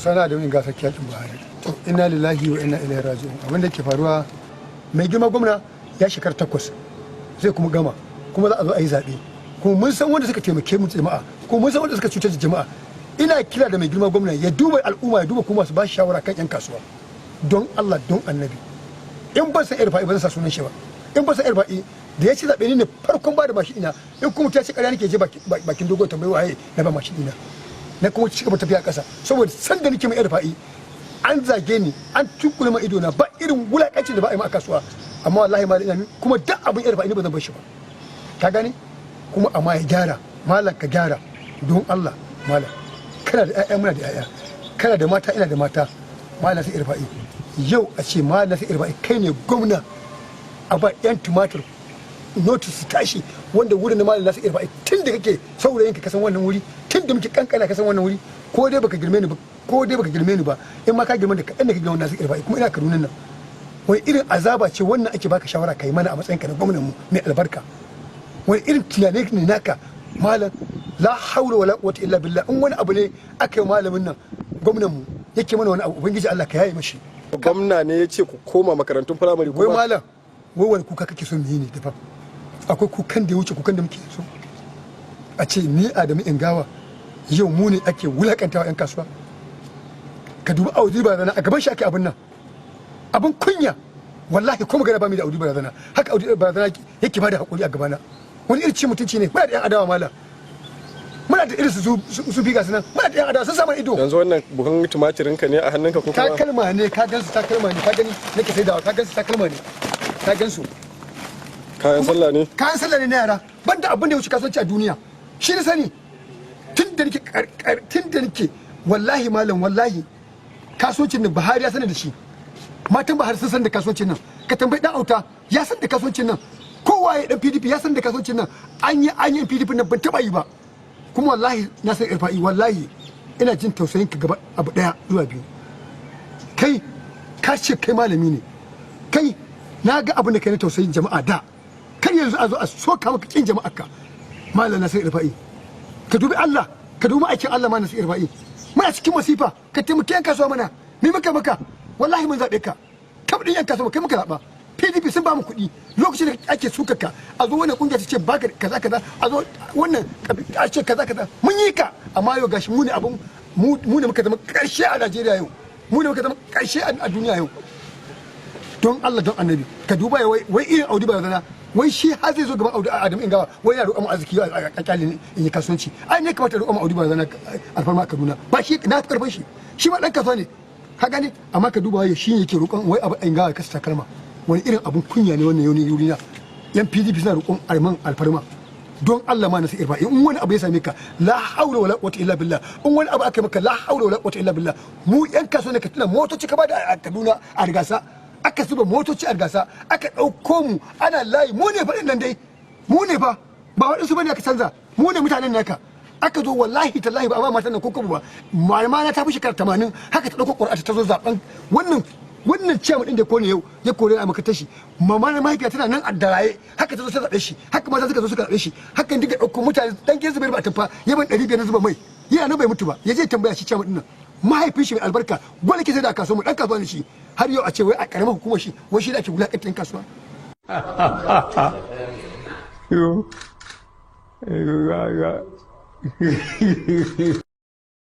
Sana da gasa yakin Buhari. To, inna lillahi wa inna ilaihi raji'un. Abin da ke faruwa, mai girma gwamna ya shekara 8 zai kuma gama, kuma za a zo a yi zaɓe. Kuma mun san wanda suka taimake mu jama'a, kuma mun san wanda suka cutar da jama'a. Ina kira da mai girma gwamna ya duba al'umma, ya duba kuma su ba shi shawara kan 'yan kasuwa. Don Allah, don Annabi. In ban san El-Rufai ba zan sa sunan shi ba. In ban san El-Rufai da ya ci zaɓe ni ne farkon ba da mashin ina. In kuma ta ce ƙarya nake, je bakin dogon tambayi waye na ba mashin ina. Na kuma ci gaba tafiya ƙasa saboda san da nake mai El-Rufai, an zage ni, an tukule ma ido na, ba irin wulakancin da ba a yi ma a kasuwa. Amma wallahi ma ina kuma duk abin El-Rufai ni ba zan bar shi ba, ka gane? Kuma amma ya gyara, malam, ka gyara don Allah. Malam, kana da ƴaƴa, muna da ƴaƴa, kana da mata, ina da mata. Malam sai El-Rufai, yau a ce malam sai El-Rufai kai ne gwamna, a ba yan tumatir notice su tashi. Wanda wurin na malam Nasir El-Rufai, tun da kake saurayin ka san wannan wuri, tun da muke kankana ka san wannan wuri. Ko dai baka girme ni ba, ko dai baka girme ni ba, in ma ka girme da kaɗan da ka girme Nasir El-Rufai. Kuma ina Kaduna nan, wani irin azaba ce wannan ake baka shawara kai mana a matsayin ka na gwamnan mu mai albarka? Wani irin tunani ne naka, malam? La haula wala quwwata illa billah. In wani abu ne aka yi malamin nan gwamnan mu yake mana wani abu, Ubangiji Allah ka yaye mashi. Gwamna ne ya ce ku koma makarantun firamare. Wai malam, wai wani kuka kake so mu yi ne daban? Akwai kukan da ya wuce kukan da muke so a ce ni Adamu Ingawa yau mu ne ake wulakantawa 'yan kasuwa? Ka dubi Audi Barazana, a gaban shi ake abin nan, abin kunya. Wallahi ko magana ba mu da Audi Barazana, haka Audi Barazana yake ba da hakuri a gabana. Wani irin cin mutunci ne? Muna da 'yan adawa, malam, muna da irin su biga su nan, muna da 'yan adawa sun samu ido. Yanzu wannan buhun tumatirin ka ne a hannunka ko kuma? Takalma ne, ka gansu, takalma ne, ka gani nake saidawa, ka gansu, takalma ne, ka gansu. Kayan sallah ne? Kayan sallah ne na yara. Banda abin da ya wuce kasuwanci a duniya shi ne sani. Tun da nake, wallahi malam, wallahi kasuwancin nan Buhari ya sani da shi, matan Buhari sun san da kasuwancin nan. Ka tambayi Dan Auta, ya san da kasuwancin nan. Kowa ya dan PDP ya san da kasuwancin nan. An yi PDP nan ban taba yi ba. Kuma wallahi na san El-Rufai, wallahi ina jin tausayin ka gaba abu daya zuwa biyu. Kai ka ce kai malami ne kai, na ga abin da kai na tausayin jama'a da kar yanzu a zo a soka maka kin jama'a ka. Malam Nasir El-Rufai, ka dubi Allah, ka dubi aikin Allah. Ma Nasir El-Rufai, muna cikin masifa, ka taimaki yan kasuwa mana. Me muka maka? Wallahi mun zabe ka kam din yan kasuwa, kai muka zaba. PDP sun ba mu kuɗi lokacin da ake suka ka, a zo wannan kungiya ta ce baka kaza kaza, a zo wannan a ce kaza kaza, mun yi ka. Amma yau gashi mu ne abun mu ne muka zama karshe a Najeriya yau, mu ne muka zama karshe a duniya yau. Don Allah, don Annabi, ka duba wai wai irin Audi Barazana, wai shi har zai zo gaban Audi Adam Ingawa, wai yana roƙon mu arziki a kyale in yi kasuwanci. Ai ne kamata roƙon mu Audi Barazana alfarma a Kaduna ba shi na fi karfin shi, shi ma dan kasuwa ne, ka gane? Amma ka duba shi yake roƙon wai abu Ingawa ya kasa takalma. Wani irin abun kunya ne wannan? Yau ne yurina yan PDP suna roƙon arman alfarma. Don Allah ma Nasir El-Rufai, in wani abu ya same ka, la haula wala quwwata illa billah. In wani abu aka yi maka, la haula wala quwwata illa billah. Mu yan kasuwa ne, ka tuna motoci ka bada a Kaduna a Rigasa, aka zuba motoci a Rigasa, aka ɗauko mu ana layi. Mu ne faɗin nan dai, mu ne fa, ba waɗansu bane aka canza, mu ne mutanen naka. Aka zo, wallahi tallahi ba a ba matan nan ko ba. Malama na ta fi shekara 80, haka ta ɗauko ƙuri'a ta zo zaben wannan ciyaman din da kone yau ya kore a makarantar shi. Mama na mahaifiya tana nan a daraye, haka ta zo ta zaɓe shi, haka maza suka zo suka zaɓe shi. Haka dinga ɗauko mutane dan ke zubar ba tamfa ya ban 500 na zuba mai, yana nan bai mutu ba. Ya je tambaya shi ciyaman din nan, mahaifin shi mai albarka gwale ke sai da kasuwa, mu dan kasuwa ne shi. Har yau a ce wai a karamar hukumar shi, wai shi da ake wulaƙantar kasuwa. Yo. Yo.